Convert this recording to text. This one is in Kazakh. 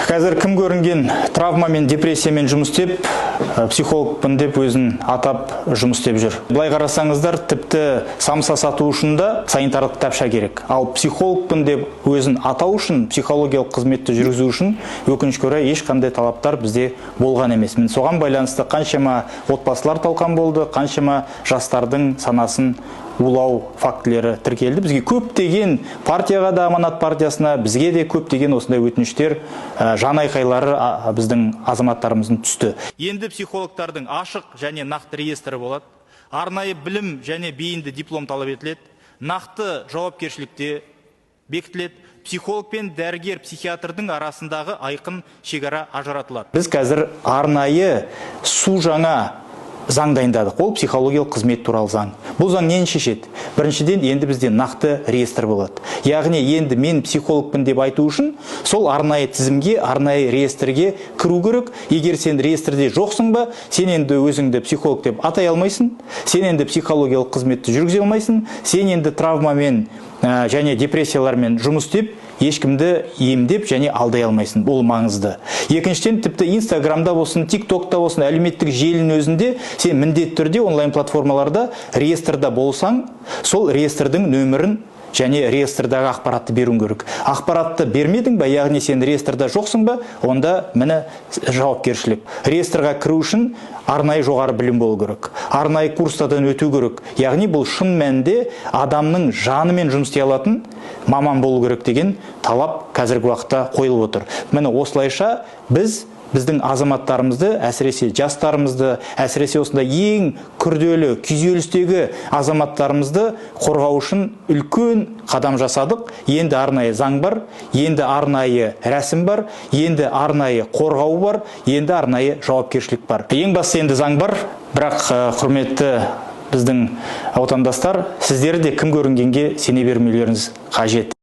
Қазір кім көрінген травмамен, депрессиямен жұмыс істеп, психологпын деп өзін атап жұмыс істеп жүр. Былай қарасаңыздар, тіпті самса сату үшін да санитарлық кітапша керек. Ал психологпын деп өзін атау үшін, психологиялық қызметті жүргізу үшін, өкінішке орай, ешқандай талаптар бізде болған емес. Міне, соған байланысты қаншама отбасылар талқан болды, қаншама жастардың санасын улау фактілері тіркелді. Бізге көптеген партияға да, Аманат партиясына, бізге де көптеген осындай өтініштер, жан айқайлары біздің азаматтарымыздың түсті. Енді психологтардың ашық және нақты реестрі болады. Арнайы білім және бейінді диплом талап етіледі. Нақты жауапкершілікте бекітіледі. Психолог пен дәрігер психиатрдың арасындағы айқын шекара ажыратылады. Біз қазір арнайы су жаңа заң дайындадық. Ол психологиялық қызмет туралы заң. Бұл заң нені шешеді? Біріншіден, енді бізде нақты реестр болады. Яғни енді мен психологпын деп айту үшін сол арнайы тізімге, арнайы реестрге кіру керек. Егер сен реестрде жоқсың ба, сен енді өзіңді психолог деп атай алмайсың, сен енді психологиялық қызметті жүргізе алмайсың, сен енді травмамен және депрессиялармен жұмыс істеп, ешкімді емдеп және алдай алмайсың. Бұл маңызды. Екіншіден, тіпті Инстаграмда болсын, ТикТокта болсын, әлеуметтік желінің өзінде сен міндетті түрде онлайн платформаларда реестрда болсаң, сол реестрдің нөмірін және реестрдағы ақпаратты беруің керек. Ақпаратты бермедің ба, яғни сен реестрда жоқсың ба, онда міне жауапкершілік. Реестрға кіру үшін арнайы жоғары білім болу керек, арнайы курстардан өту керек. Яғни бұл шын мәнінде адамның жанымен жұмыс істей алатын маман болу керек деген талап қазіргі уақытта қойылып отыр. Міне, осылайша біз біздің азаматтарымызды, әсіресе жастарымызды, әсіресе осындай ең күрделі күйзелістегі азаматтарымызды қорғау үшін үлкен қадам жасадық. Енді арнайы заң бар, енді арнайы рәсім бар, енді арнайы қорғау бар, енді арнайы жауапкершілік бар. Ең бастысы, енді заң бар, бірақ, құрметті біздің отандастар, сіздер де кім көрінгенге сене бермеулеріңіз қажет.